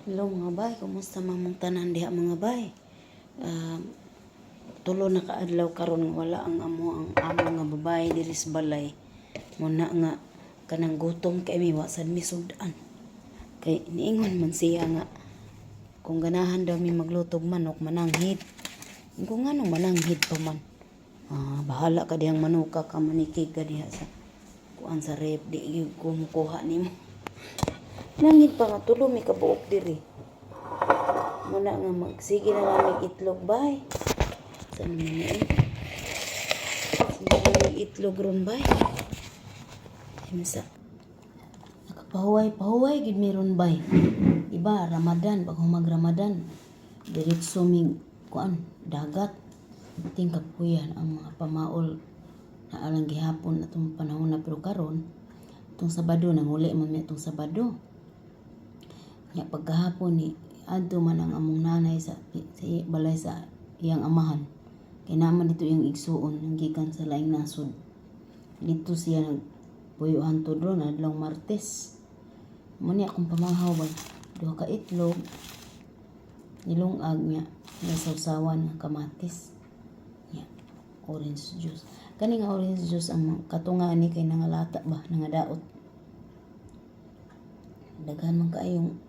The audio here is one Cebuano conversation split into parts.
Hello mga bay, kumusta man mong tanan diha, mga bay? Tulo na kaadlaw karon nga wala ang amo nga babae diri sa balay. Muna nga kanang gutom kay mi, wa sad mi sud-an. Kay niingon man siya nga kung ganahan daw mi maglutog manok, mananghid. Kung ngano mananghid pa man. Ah, bahala ka dihang manuka ka, manikig ka diha sa kuan sa rep, di gyud ko mukuha nimo. Nanghid pa nga tulo mi kabuok diri. Muna nga magsige na lang mig itlog, bay. Saan naman ni eh? Sige na mig itlog ron, bay. Ay masa. Nakapahuway, pahuway gid mi ron, bay. Diba, Ramadan, pag humag Ramadan, diretso mig kuan, dagat. Ting kapuyan ang mga pamaol na alang gihapon atong panahon na, pero karon itong Sabado nanguli man mi atong Sabado. Nya pagkahapon ni adto man ang among nanay sa balay sa iyang amahan. Kay naman dito iyang igsuon ang gikan sa laing nasod. Dito siya nagpuyo hantod ron adlong Martes. Mo ni akong pamahaw ba, duha ka itlog, nilungag niya, may sawsawan nga kamatis. Nya, orange juice. Kani nga orange juice ang katunga ni kay nangalata ba, nangadaot. Daghan man kaayong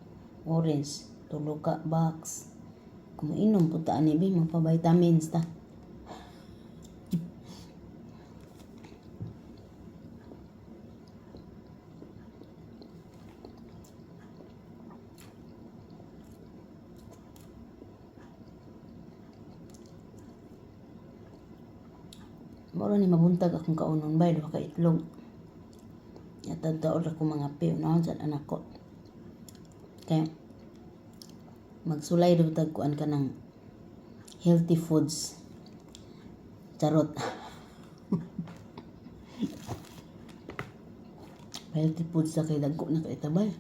orange, tulo ka box. Kung mainom pud ta ani bi, magpa-vitamins ta. Mao ra ni mabuntag akong kaunon, bay, duha ka itlog. Yatad taon ako mga piyo naon sa anak ko. Kaya magsulay daw tag kuan ka ng healthy foods. Charot. Healthy foods sa kay dagko na kay tabay.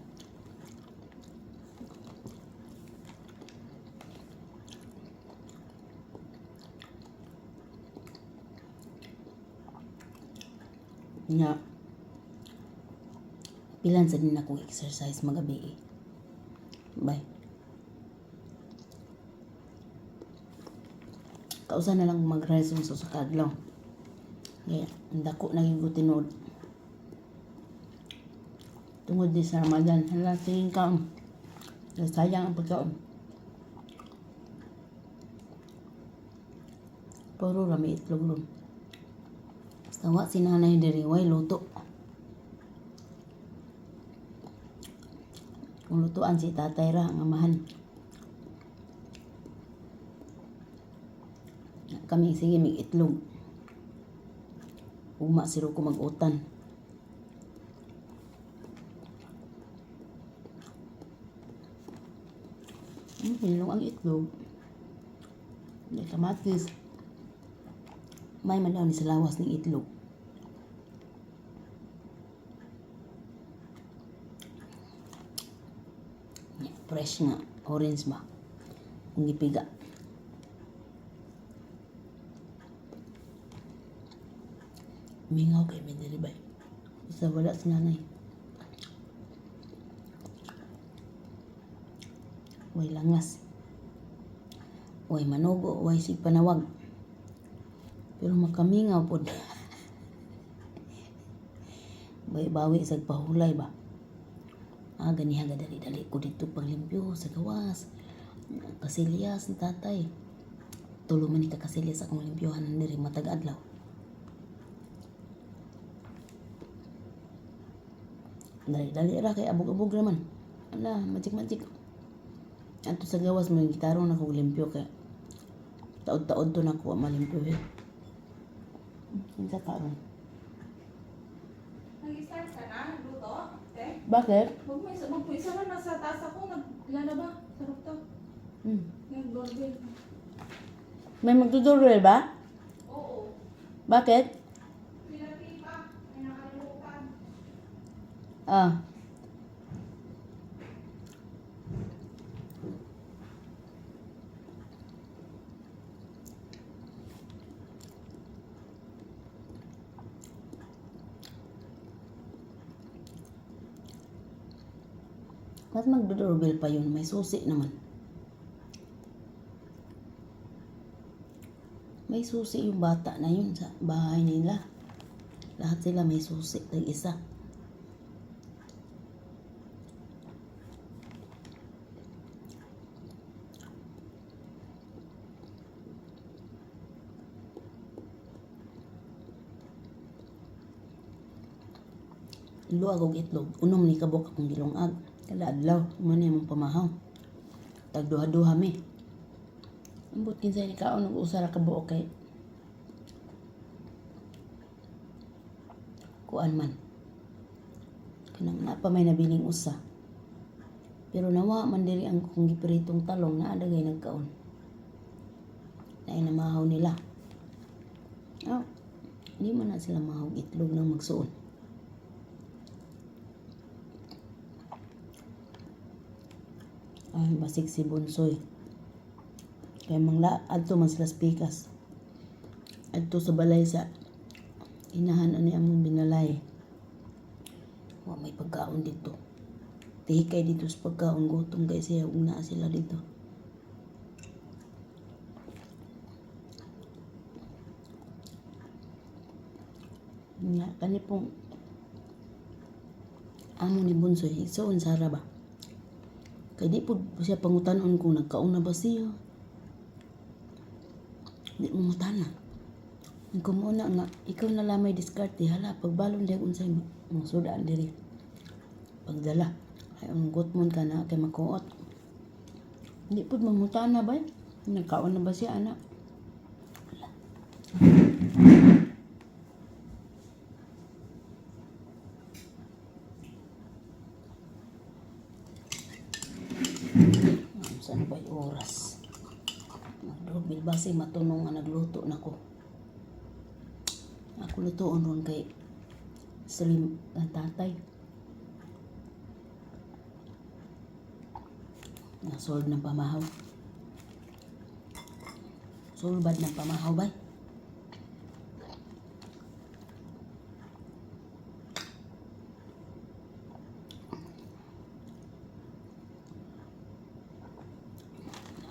Nya pilan sa din ako exercise magabi eh. Bye. Kausa na lang mag-rice sa kadlaw. Kaya, ang dako na gyud ko tinuod. Tungod di sa Ramadan, hala, tingin ka. Sayang ang pagkaon. Puro rami itlog ron. Basta wa si nanay diri, way luto. Kung lutuan si tatay ra ang amahan. Kami sige mig itlog. Uma siro ko mag-utan. Hinilong ang itlog. May kamatis. May man daw ni sa lawas ng itlog. Yeah, fresh nga. Orange ba? Kung gipiga. Mingaw kay mi diri, bay. Sa wala si nanay. Way langas. Way manugo, way sig panawag. Pero makamingaw pod. Bay bawi sa pahulay ba. Ah, ganiha ga dali-dali ko dito paglimpyo sa gawas. Kasilyas ni tatay. Tulo man ni ka kasilyas akong limpyohan diri matag adlaw. Dali-dali ra kay abog-abog ra man. Ala, magic-magic. Ato sa gawas mo gitarong na kog limpyo kay taod-taod to na ko malimpyo eh. Kinsa ka ron? Nag-start ka na? Luto? Te? Bakit? Huwag mo isa na nasa taas ako. Naglalaba sa rooftop. Nag-doorbell. May magdudurol ba? Oo. Bakit? Sila pa. May nakalimutan. Ah. Ba't magdo-doorbell pa yun? May susi naman. May susi yung bata na yun sa bahay nila. Lahat sila may susi. Tag isa. Luag og itlog. Unom ni kabok akong gilungag. Kada adlaw, mo na imong pamahaw. Tag duha-duha mi. Ambot kinsay ni kaon og usa ra ka buok kay kuan man. Kanang naa pa may nabiling usa. Pero nawa man diri ang akong gipiritong talong naa dagay nagkaon. Naay namahaw nila. Oh, di man na sila mahog itlog nang magsuon. Ay, basig si Bunsoy. Kaya mangla, adto man sila sa pikas. Adto sa balay sa inahan ani among binalay. Wa may pagkaon dito. Tihikay dito sa pagkaon, gutom kay siya ug naa sila dito. Nga, kani pong amo ni Bunsoy, igsuon sara ba? Kay di pud siya pangutanon kung nagkaon na ba siya. Di mo mutana. Kung mo na nga, ikaw na lang may diskarte, hala, pagbalon di unsay mga sudaan diri. Pagdala, ay ang gutmon ka na kay makuot. Di pud mangutana ba? Nagkaon na ba siya, anak? Wala. Saan ba yung oras? Magdoorbell ba si matunong nga nagluto na ko. Ako lutoon ron kay Slim ang tatay. Nasolve ng pamahaw. Sulbad ng pamahaw bay.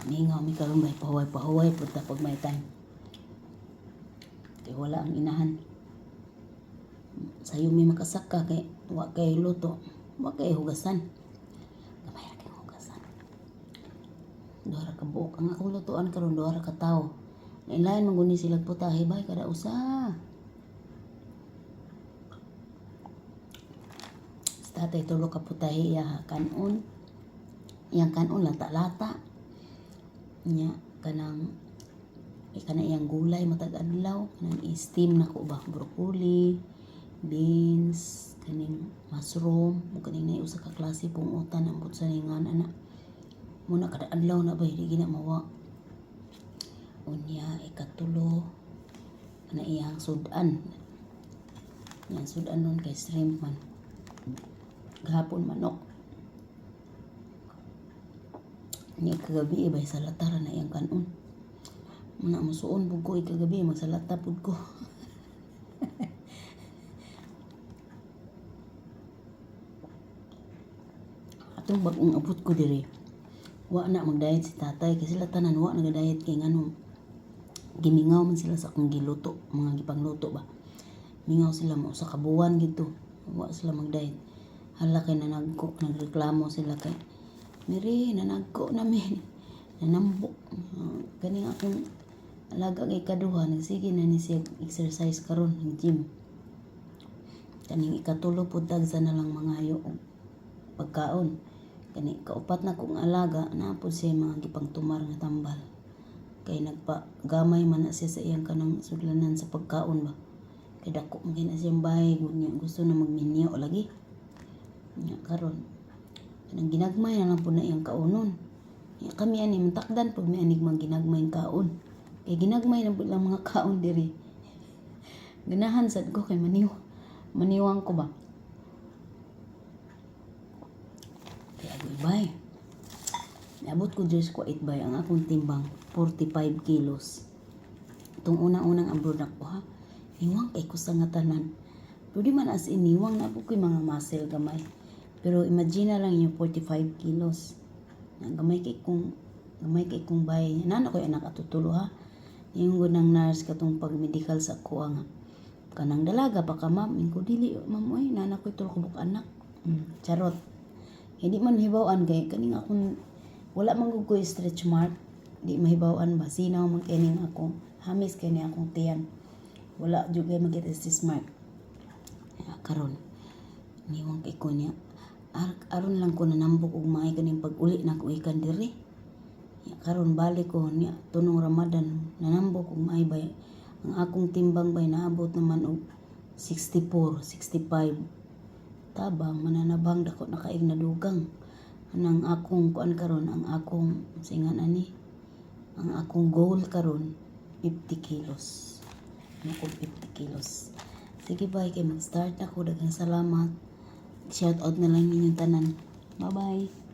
Mingaw mi karon bay, pahuway-pahuway punta pag may time. Kay wala ang inahan. Sayo mi makasaka kay wa kay luto, wa kay hugasan. Gamay ra kay hugasan. Duha ra ka buok ang akong lutuan karon, duha ra ka tawo. Lain-lain man guni sila putahe bay kada usa. Si tatay tulo ka putahe iya kanon. Iyang kanon lata-lata. Nya kanang kana iyang gulay matag adlaw, kanang i-steam nako ba, broccoli, beans, kaning mushroom, ug kaning naay usa ka klase pungutan ambot sa ningan ana. Muna kada adlaw na ba di gina mawa. Unya ikatulo na iyang sudan. Iyang sudan nun kay shrimp man. Gahapon manok. Nya kagabi bay salata ra na iyang kanon. Muna musuon pud ko kagabi, magsalata pud ko. Atong bag-ong abot ko diri. Wa na mag-diet si tatay kasi sila tanan wa nag-diet kay ngano gimingaw man sila sa akong giluto, mga gipangluto ba. Mingaw sila mo sa kabuan gito. Wa sila mag-diet. Hala kay nanagko, nagreklamo sila kay Miri, nanagko namin. Nanambok. Kaning akong alaga kay kaduha, nagsige na ni siya exercise karon ng gym. Kaning ikatulo pud tagsa na lang mangayo og pagkaon. Kani kaupat na kong alaga, naa pud siya mga gipangtumar nga tambal. Kay nagpagamay man na siya sa iyang kanang sudlanan sa pagkaon ba. Kay dako man kay na siyang bahay, gunya gusto na magminyo lagi. Nya karon kanang ginagmay na lang pud na iyang kaonon. Nya kami ani matakdan pag mi anig mang ginagmay ang kaon. Kay ginagmay na pud lang mga kaon diri. Ganahan sad ko kay maniw. Maniwang ko ba. Kay agoy bay. Niabot ko diri sa Kuwait bay, ang akong timbang 45 kilos. Itong unang-unang abroad nako ha. Niwang kay ko sa nga tanan. Pero di man as in niwang na po ko'y mga muscle gamay. Pero imagine na lang yung 45 kilos. Na gamay kay kong bay. Nana ko'y anak ato tulo ha. Yung ng nurse katong pag medical sa kuha nga. Kanang dalaga pa ka, ma'am. Ingko, "Dili, ma'am, oy, nana ko'y tulo ka anak." Charot. Hindi man mahibaw-an kay kaning akong wala man gud ko'y stretch mark. Di mahibaw-an ba sinaw man kining akong hamis kay ni akong tiyan. Wala jud kay makita stretch mark. Ya, karon niwang kay ko niya. Aron lang ko nanambok og maay kaning pag-uli na ko ikan diri. Ya, karon balik ko niya tunong Ramadan, nanambok og maay bay. Ang akong timbang bay naabot naman og 64, 65. Tabang mananabang, dako na kaig nadugang. Anang akong kuan karon, ang akong singan ani. Ang akong goal karon 50 kilos. Ano ko 50 kilos. Sige, bye, kay mag-start ako. Daghang salamat. Shout out na lang ninyong tanan. Bye-bye.